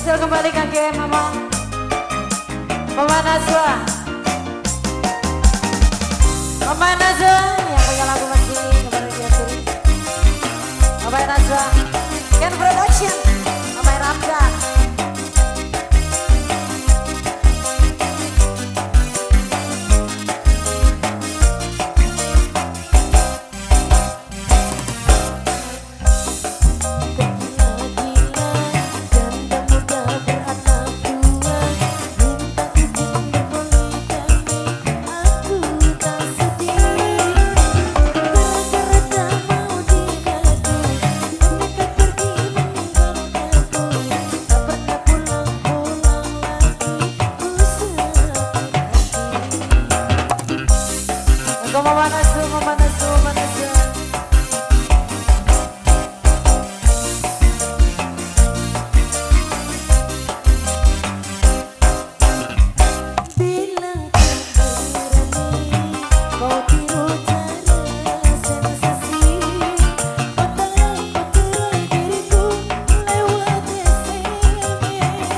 Spesial kembali kangge Mama Mama Nazwa. Mama Nazwa yang punya lagu masih kemarin diaturi. Mama Nazwa, Ken Production, Mama Ramdan. Mama Nazwa, Mama Nazwa, Mama Nazwa. Bilang tak berani, kau tiru cara sensasi. Otak kotoran diriku lewat SMS.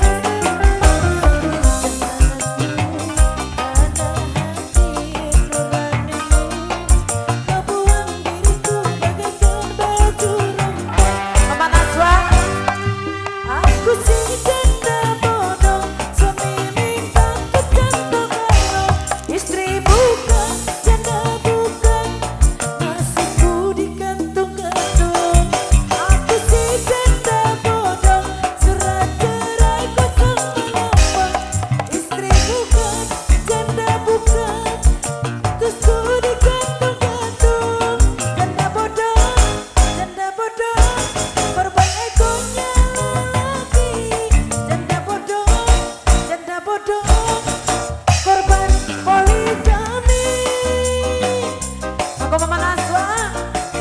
Ada hati nuranimu, kau buang diriku bagaikan baju rombak. Mama Nazwa, Aku si janda bodoh, suami minta kecantum barong. Istri bukan, janda bukan, nasibku digantung-gantung. Aku si janda bodoh, surat cerai kosong mengapa. Istri bukan, janda bukan, terus ku digantung-gantung. Janda bodoh, korban egonya lagi. Janda bodoh, korban poligami. Aku Mama Nazwa,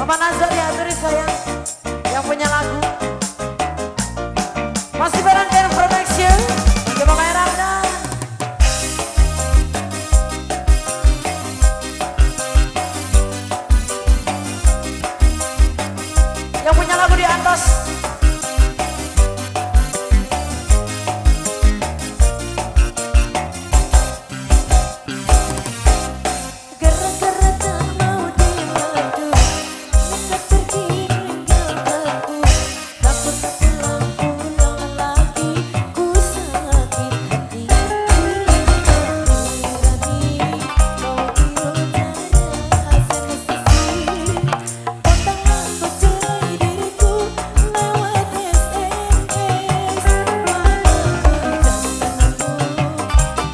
Mama Nazwa diaturi sayang, yang punya lagu. Masih bareng Ken Production, bagi Mama Ramdan. Yang punya lagu di atas. Gara-gara tak mau dimadu, nekat pergi meninggalkanku. Tak pernah pulang-pulang lagi, ku sakit hati. Berani kau tiru cara sensasi. Otaklah kau cerai diriku lewat SMS. Mana kebijaksanaanmu,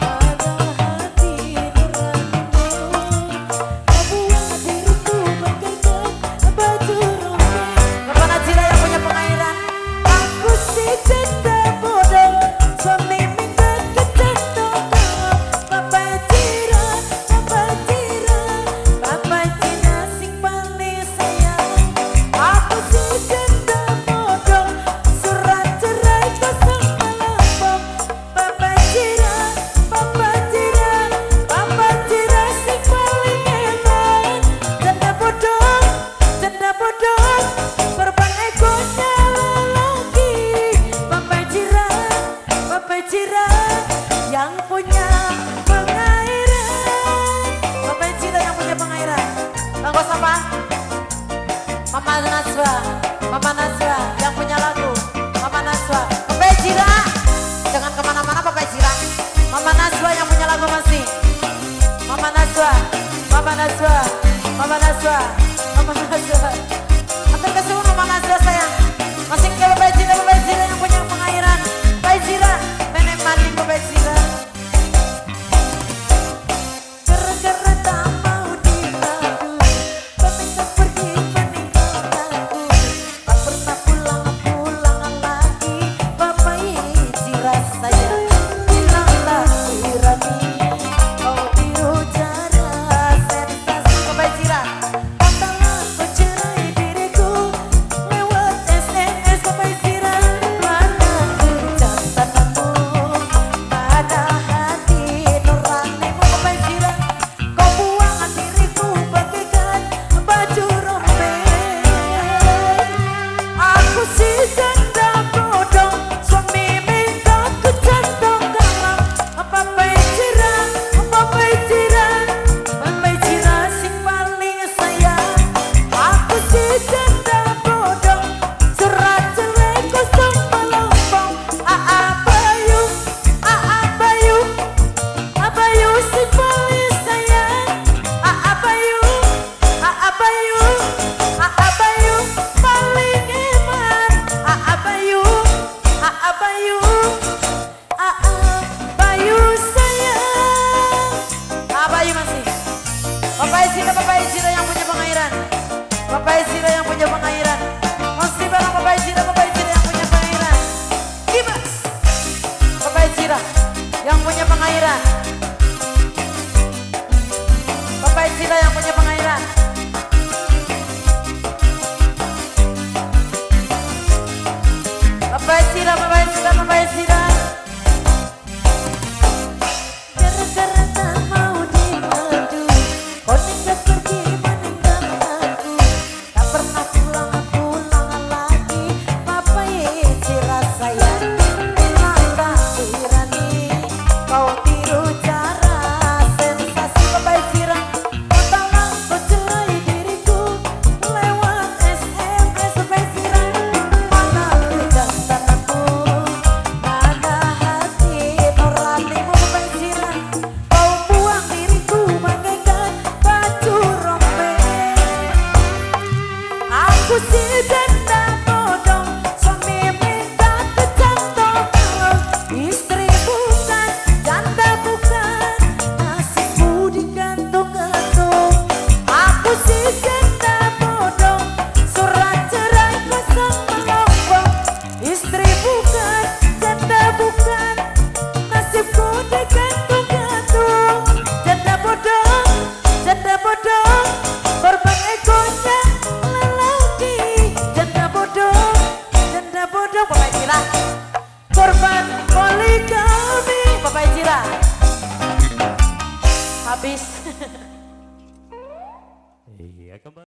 pada hati nuranimu. Kau buang diriku bagaikan baju robek. Bapak Najila yang punya pengairan. Aku si janda bodoh, suami minta kecantum kalong. Papa Cira, Papa Cira, Papa Cina sing paling sayang. Aku si janda bodoh, surat cerai kosong melambung. Papa Cira, Papa Cira, Papa Cira sing paling hebat. Janda bodoh, korban egonya lelaki. Papa Cira, yang punya pengairan. Bapak Cita yang punya pengairan. Bang siapa? Mama Nazwa, Mama Nazwa yang punya lagu. Mama Nazwa, Bapak Cira, jangan kemana-mana Bapak Cira. Mama Nazwa yang punya lagu masih. Mama Nazwa, Mama Nazwa, Mama Nazwa, Mama Nazwa. Antar kesuwun Mama Nazwa sayang. Masih ke Bapak Cira, Bapak Cira yang punya pengairan. Bapak Cira, nenek mandi Bapak Cira. Gara-gara tak mau dimadu, nekat pergi meninggalkanku. Tak pernah pulang-pulang lagi, Papa Cira sayang. Bilang tak berani, kau tiru cara sensasi. Bapak Cira. Otaklah kau cerai Habis. Iya, kembali.